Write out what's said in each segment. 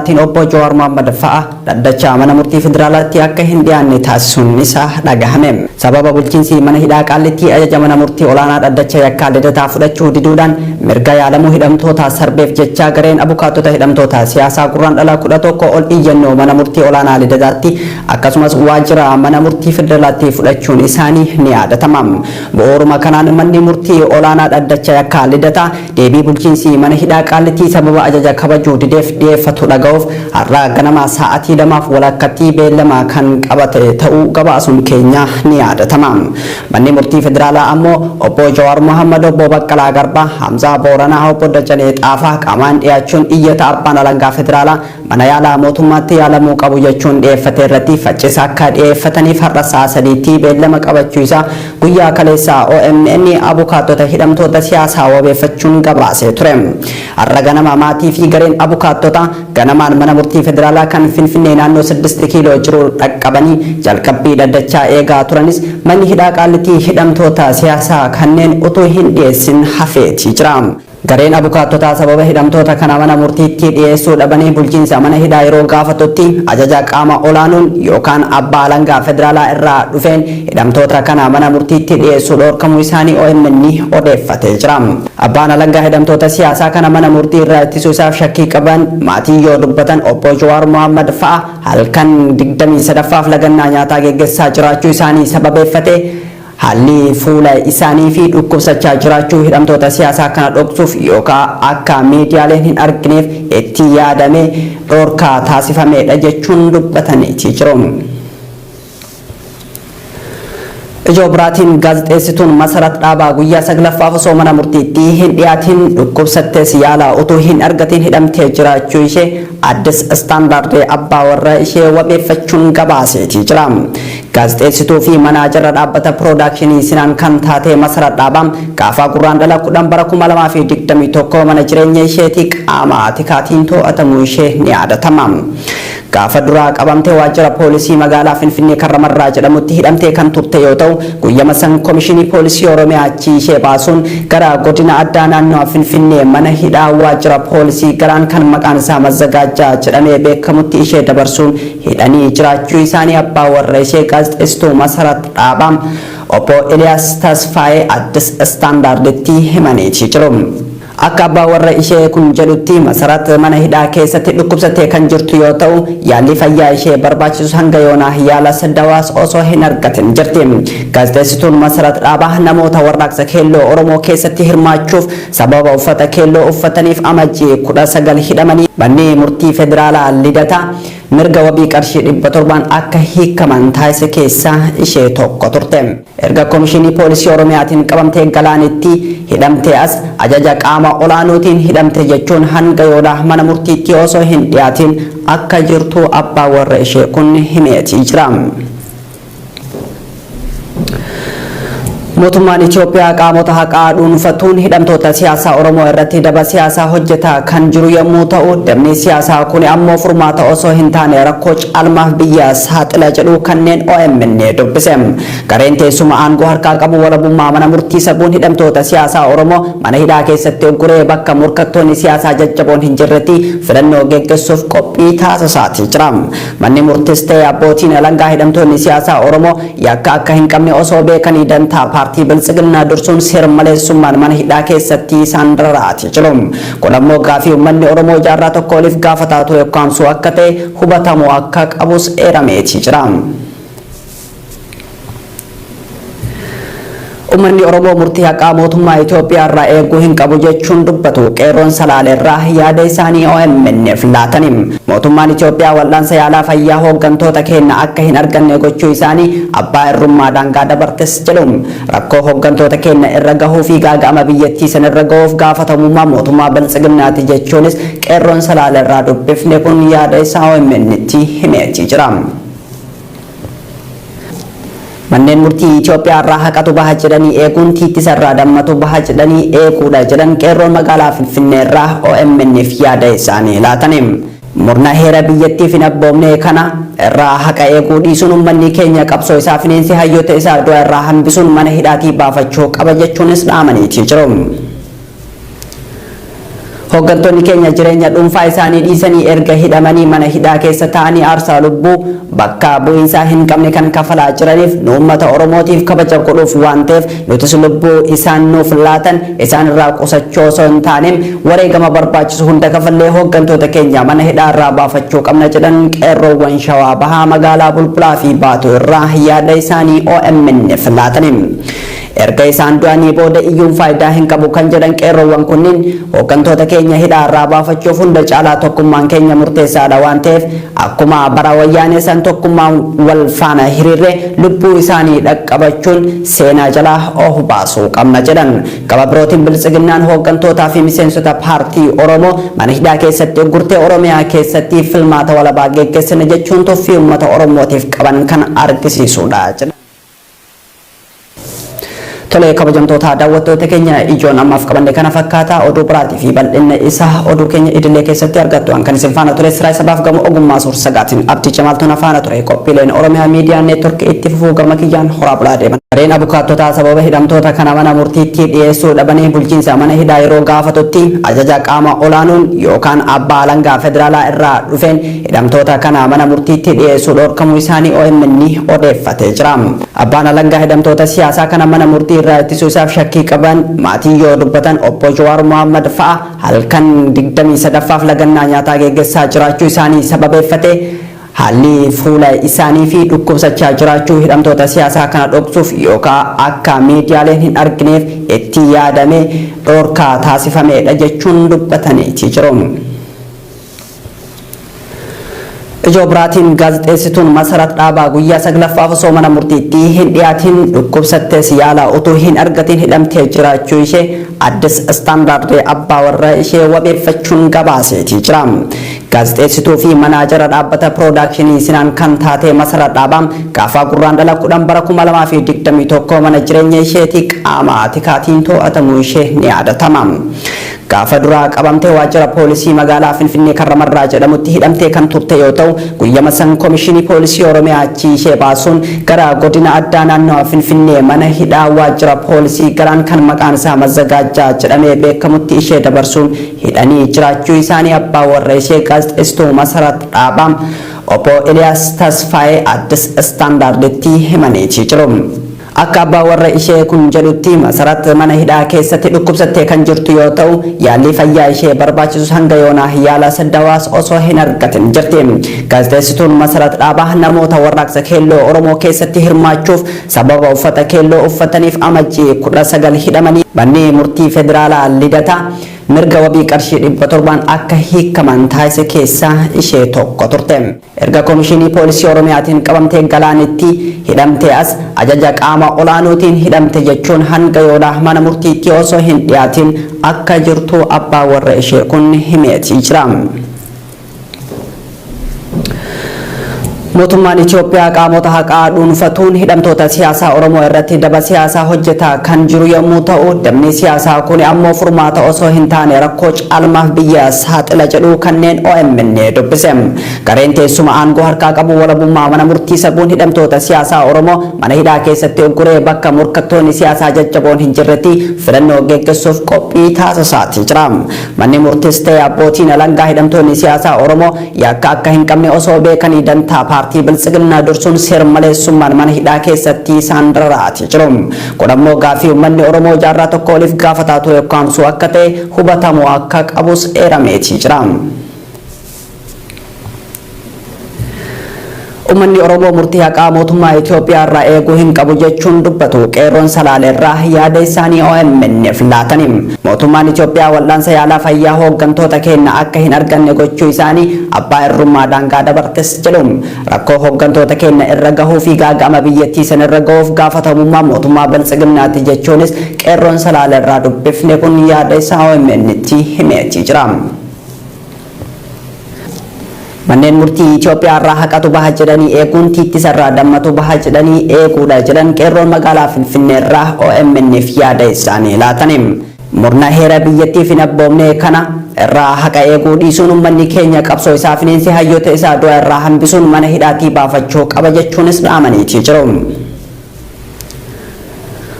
Maatiin Obbo Jawaar Mohammad fa'a dhaddacha mana murtii federaalaatti akka hin dhiyaanne taasisuun isaa dhagahame. Sababa bulchiinsi mana hidhaa Qaallittii ajaja mana murtii olaanaa dhaddacha yakkaa Lidataa fudhachuu diduudhaan mirga yaalamuu hidhamtootaa sarbeef jecha gareen abukaattota hidhamtoota siyaasaa Gurraandhala 11 ol iyyannoo mana murtii olaanaa Lidataatti akkasumas waajjira mana murtii federalaatti fudhachuun isaanii ni yaadatama. Bu'uuruma kanaan manni murtii olaanaa dhaddacha yakkaa Lidataa Deebii bulchiinsi mana hidhaa Qaallittii sababa ajaja kabajuu dideef dhiyeeffatu dhaga'uuf har'a ganama sa'atii lamaaf walakkatti beellama kan qabate ta'uu gabaasuun keenya ni yaadatama. Manni murtii federaalaa ammoo Obbo Jawaar Mohammad, Obbo Baqqalaa Garbaa, Hamzaa Booranaa, Obbo Dajanee Xaafaa qaamaan dhiyaachuun iyyata abbaan alangaa federaalaa mana yaalaa mootummaatti yaalamuu qabu jechuun dhiyeeffate irratti faccisa akka dhiyeeffataniif har'a sa'a 3tti beellama qabachuu isaa guyyaa kaleessaa omn abukaattota hidhamtoota siyaasaa wabeeffachuun gabaasee ture. Har'a ganama maatii fi gareen abukaattotaa ganamaan mana murtii federaalaa kan Finfinnee naannoo 6 kiiloo jiru dhaqqabanii jalqabbii dhaddachaa eegaa turanis manni hidhaa Qaallittii hidhamtoota siyaasaa kanneen utuu hin dhiyeessin hafeetii jira. Gareen abukaattotaa sababa hidhamtoota kana mana murtiitti dhiyeessuu dhabanii bulchiinsa mana hidhaa yeroo gaafatutti ajaja qaama olaanuun yookaan abbaa alangaa federaalaa irraa dhufeen hidhamtoota kana mana murtiitti dhiyeessuu dhoorkamuu isaanii omn odeeffatee jira. Abbaan alangaa hidhamtoota siyaasaa kana mana murtii irraa ittisuu isaaf shakkii qaban maatiin yoo dubbatan Obbo Jawaar Mohaammad fa'a halkan 23ffaaf lagannaa nyaataa geggessaa jiraachuu isaanii sababeeffatee Haalli fuula isaanii fi dhukkubsachaa jiraachuu hidhamtoota siyaasaa kana dhoksuuf yookaa akka miidiyaaleen hin argineef itti yaadamee dhorkaa taasifameedha jechuun dubbataniiti jiru. Ijoo biraatiin gaazexeessituun Masarat Dhaabaa guyyaa 9ffaaf osoo mana murtiitti hin dhiyaatiin dhukkubsattes yaala utuu hin argatiin hidhamtee jiraachuu ishee Addis Standard abbaa warra ishee wabeeffachuun gabaaseetii jira. Gaazexeessituu fi manaajara dhaabbata piroodaakshinii Sinaan kan taate Masarat Dhaabaa gaafa Gurraandhala 10 bara 2021 mana jireenya isheetii qaama tikaatiin to'atamuu ishee ni yaadatama. Gaafa duraa qabamtee waajjira poolisii magaalaa Finfinnee Karramarraa jedhamutti hidhamtee kan turte yoo ta'u, guyyama san Komishinii Poolisii Oromiyaa achii ishee baasuun gara Godina Addaa Naannawa Finfinnee mana hidhaa waajjira poolisii Galaan kan maqaan isaa Mazzagaajjaa jedhamee beekamutti ishee dabarsuun hidhanii jiraachuu isaanii abbaa warra ishee gaazexeessituu Masarat Dhaabaa Obbo Eliyaas Tasfaayee Addis Standarditti himaniiti jiru. Akka abbaan warra ishee kun jedhutti Masarat mana hidhaa keessatti dhukkubsattee kan jirtu yoo ta'u, yaalli fayyaa ishee barbaachisus hanga yoonaa yaalas dawaas osoo hin argatin jirti. Gaazexeessituun Masarat Dhaabaa namoota warraaqsa keelloo Oromoo keessatti hirmaachuuf sababa uffata keelloo uffataniif Amajjii 19 hidhamanii manni murtii federaalaa Lidataa mirga wabii qarshii 700n akka hiikaman taasise keessaa ishee tokko turte. Erga Komishinii Poolisii Oromiyaatiin qabamtee Galaanitti hidhamtee as ajaja qaama olaanuutiin hidhamte jechuun hanga yoonaa mana murtiitti osoo hin dhiyaatiin akka jirtu abbaan warra ishee kun himeetii jira. Mootummaan Itoophiyaa qaamota haqaa dhuunfatuun hidhamtoota siyaasaa Oromoo irratti daba siyaasaa hojjetaa kan jiru yommuu ta'u, dabni siyaasaa kuni ammoo furmaata osoo hin taane rakkoo caalmaaf biyya saaxila jedhu kanneen omn dubbise. Gareen teessuma aangoo harkaa qabu walabummaa mana murtii sarbuun hidhamtoota siyaasaa Oromoo mana hidhaa keessatti ugguree bakka morkattoonni siyaasaa jajjaboon hin jirretti filannoo geggessuuf qophii taasisaatii jira. Manni murtis ta'e abbootiin alangaa hidhamtoonni siyaasaa Oromoo yakka akka hin qabne osoo beekanii dantaa paartii Biltsiginnaa dursuun seer-maleessummaan mana hidhaa keessatti isaan dararaatii jiru. Kun ammoo gaafii uummanni Oromoo jaarraa tokko oliif gaafataa ture ukkaamsuu akka ta'e hubatamuu akka qabus eerameetii jira. Uummanni Oromoo murtii haqaa mootummaa Itoophiyaa irraa eeguu hin qabu jechuun dubbatu qeerroon Salaalee irraa yaada isaanii OMN'f laatani. Mootummaan Itoophiyaa wal'aansa yaalaa fayyaa hooggantoota keenna akka hin arganne gochuu isaanii abbaa irrummaa daangaa dabartes jedhu. Rakkoo hooggantoota keenna irra gahuu fi gaaga'ama biyyattii san irra gahuuf gaafatamummaa mootummaa Biltsiginnaati jechuunis qeerroon Salaalee irraa dubbifne kun yaada isaa OMN'tti himeetii jira. Manneen murtii Itoophiyaa irraa haqatu baha jedhanii eeguun tiittisa irraa dammatu baha jedhanii eeguudha jedhan qeerroon magaalaa Finfinnee irraa OMN'f yaada isaanii laatani. Murna heera biyyattiif hin abboomne kana irraa haqa eeguu dhiisuun uummanni keenya qabsoo isaa finiinsee hayyoota isaa du'a irraa hambisuun mana hidhaatii baafachuu qaba jechuunis dhaamaniitii jiru. Hooggantoonni keenya jireenya dhuunfaa isaanii dhiisanii erga hidhamanii mana hidhaa keessa taa'anii aarsaa lubbuu bakka bu'iinsaa hin qabne kan kafalaa jiraniif nu uummata Oromootiif kabaja godhuuf waan ta'eef, nutis lubbuu isaan nuuf laatan isaan irraa qusachuu osoo hin taane wareegama barbaachisu hunda kafallee hooggantoota keenya mana hidhaa irraa baafachuu qabna jedhan qeerroowwan Shawaa Bahaa magaalaa Bulbulaa fi Baatuu irraa yaada isaanii OMN'f laatani. Erga isaan du'anii booda iyyuun faayidaa hin qabu kan jedhan qeerroowwan kunniin, hooggantoota keenya hidhaa irraa baafachuuf hunda caalaa tokkummaan keenya murteessaadha waan ta'eef, akkuma bara Wayyaanee san tokkummaan wal faana hiriirree lubbuu isaanii dhaqqabachuun seenaa jalaa of baasuu qabna jedhan. Gama birootiin Biltsiginnaan hooggantootaa fi miseensota paartii Oromoo mana hidhaa keessatti uggurtee Oromiyaa keessatti filmaata walabaa geggeessina jechuun tuffii uummata Oromootiif qaban kan argisiisuudha jedhan. Tolee, kabajamtoota daawwattoota keenya, ijoon ammaaf qabanne kana fakkaata. Oduu biraatii fi bal'inna isaa oduu keenya idilee keessatti argattu. Kan isin faana ture Siraa Sabaaf, gama ogummaa suur sagaatiin Abdii Jamaaltuun faana ture. Qophiileen Oromiyaa Miidiyaa Neetwork itti fufuu gama kiyyaan horaa bulaa deeman. Gareen abukaattotaa sababa hidhamtoota kana mana murtiitti dhiyeessuu dhabanii bulchiinsa mana hidhaa yeroo gaafatutti, ajaja qaama olaanuun yookaan abbaa alangaa federaalaa irraa dhufeen hidhamtoota kana mana murtiitti dhiyeessuu dhorkamuu isaanii OMN odeeffatee jira. Abbaan alangaa hidhamtoota siyaasaa kana mana murtii irraa ittisuu isaaf shakkii qaban maatii yoo dubbatan, obbo Jawaar Mohammad fa'a halkan 23ffaaf lagannaa nyaataa geggeessaa jiraachuu isaanii sababeeffatee, haalli fuula isaanii fi dhukkubsachaa jiraachuu hidhamtoota siyaasaa kana dhoksuuf yookaan akka miidiyaaleen hin argineef itti yaadamee dhorkaa taasifamedha jechuun dubbataniiti jiru. Ijoo biraatiin gaazexeessituun Masarat Dhaabaa guyyaa saglaffaaf osoo mana murtiitti hin dhiyaatin, dhukkubsattees yaala utuu hin argatin hidhamtee jiraachuu ishee Addis Standard abbaa warra ishee wabeeffachuun gabaaseetii jira. Gaazexeessituu fi manaajara dhaabbata piroodakshinii Sinaan kan taate Masarat Dhaabaa gaafa Gurraandhala 10 bara 2021 mana jireenya isheetii qaama tikaatiin to'atamuu ishee ni yaadatama. Gaafa duraa qabamtee waajjira poolisii magaalaa Finfinnee Karramarraa jedhamutti hidhamtee kan turte yoo ta'u, guyyama san Komishinii Poolisii Oromiyaa achi ishee baasuun gara godina addaa naannawa Finfinnee mana hidhaa waajjira poolisii Galaan kan maqaan isaa Mazzagaajjaa jedhamee beekamutti ishee dabarsuun hidhanii jiraachuu isaanii abbaa warra ishee gaazexeessituu Masarat Dhaabaa obbo Eliyaas Tasfaayee Addis Standarditti himaniitii jiru. Akka abbaa warra ishee kun jedhutti, Masarat mana hidhaa keessatti dhukkubsattee kan jirtu yoo ta'u, yaalii fayyaa ishee barbaachisus hanga yoonaa yaala dawaas osoo hin argatin jirti. Gaazexeessituun Masarat Dhaabaa namoota warraaqsa keelloo Oromoo keessatti hirmaachuuf sababa uffata keelloo uffataniif Amajjii 19 hidhamanii manni murtii federaalaa Lidataa mirga wabii qarshii 700n akka hiikaman taasise keessaa ishee tokko turte. Erga Komishinii Poolisii Oromiyaatiin qabamtee Galaanitti hidhamtee as, ajaja qaama olaanuutiin hidhamte jechuun hanga yoonaa mana murtiitti osoo hin dhiyaatin akka jirtu abbaa warra ishee kun himeetii jira. Mootummaan Itoophiyaa qaamota haqaa dhuunfatuun hidhamtoota siyaasaa Oromoo irratti daba siyaasaa hojjetaa kan jiru yommuu ta'u, dabni siyaasaa kun ammoo furmaata osoo hin taane rakkoo caalmaaf biyya saaxila jedhu kanneen OMN dubbise. Gareen teessuma aangoo harkaa qabu walabummaa mana murtii sarbuun hidhamtoota siyaasaa Oromoo mana hidhaa keessatti ugguree bakka morkattoonni siyaasaa jajjaboon hin jirretti filannoo geggeessuuf qophii taasisaatii jira. Manni murtis ta'e abbootiin alangaa hidhamtoonni siyaasaa Oromoo yakka akka hin qabne osoo beekanii dantaa paartii Biltsiginnaa dursuun seer-maleessummaan mana hidhaa keessatti isaan rarra'aatii jiru. Kun ammoo gaaffii uummanni Oromoo jaarraa tokko oliif gaafataa ture ukkaamsuu akka ta'e hubatamuu akka qabus eerameetii jira. Uummanni Oromoo murtii haqaa mootummaa Itoophiyaa irraa eeguu hin qabu jechuun dubbatu qeerroon Salaalee irraa yaada isaanii OMN'f laatani. Mootummaan Itoophiyaa wal'aansa yaalaa fayyaa hooggantoota keenya akka hin arganne gochuu isaanii abbaa irrummaa daangaa dabartes jedhu. Rakkoo hooggantoota keenya irra gahuu fi gaaga'ama biyyattii san irra gahuuf gaafatamummaa mootummaa Biltsiginnaati jechuunis qeerroon Salaalee irraa dubbifne kun yaada isaa OMN'tti himeetii jira. Manneen murtii Itoophiyaa irraa haqatu baha jedhanii eeguun tiittisa irraa dammatu baha jedhanii eeguudha jedhan qeerroon magaalaa Finfinnee irraa OMN'f yaada isaanii laatani. Murna heera biyyattiif hin abboomne kana irraa haqa eeguu dhiisuun uummanni keenya qabsoo isaa finiinsi hayyoota isaa du'a irraa hambisuun mana hidhaatii baafachuu qaba jechuunis dhaamaniitii jiru.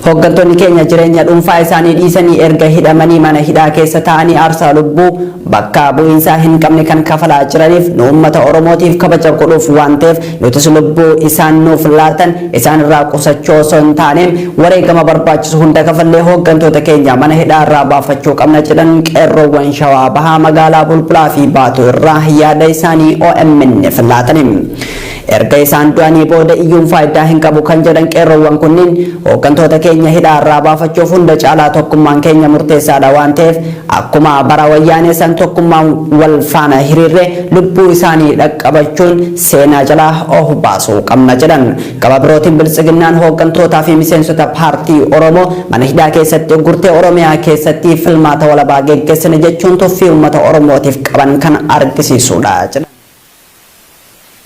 Hooggantoonni keenya jireenya dhuunfaa isaanii dhiisanii erga hidhamanii mana hidhaa keessa taa'anii aarsaa lubbuu bakka bu'iinsaa hin qabne kan kafalaa jiraniif nu uummata Oromootiif kabaja godhuuf waan ta'eef, nutis lubbuu isaan nuuf laatan isaan irraa qusachuu osoo hin taane wareegama barbaachisu hunda kafallee hooggantoota keenya mana hidhaa irraa baafachuu qabna jedhan qeerroowwan Shawaa Bahaa magaalaa Bulbulaa fi Baatuu irraa yaada isaanii OMN'f laatani. Erga isaan du'anii booda iyyuun faayidaa hin qabu kan jedhan qeerroowwan kunniin, hooggantoota keenya hidhaa irraa baafachuuf hunda caalaa tokkummaan keenya murteessaadha waan ta'eef, akkuma bara wayyaanee san tokkummaan wal faana hiriirree lubbuu isaanii dhaqqabachuun seenaa jalaa of baasuu qabna jedhan. Gama birootiin Biltsiginnaan hooggantootaa fi miseensota paartii Oromoo mana hidhaa keessatti uggurtee Oromiyaa keessatti filmaata walabaa geggeessina jechuun tuffii uummata Oromootiif qaban kan argisiisudha jedhan.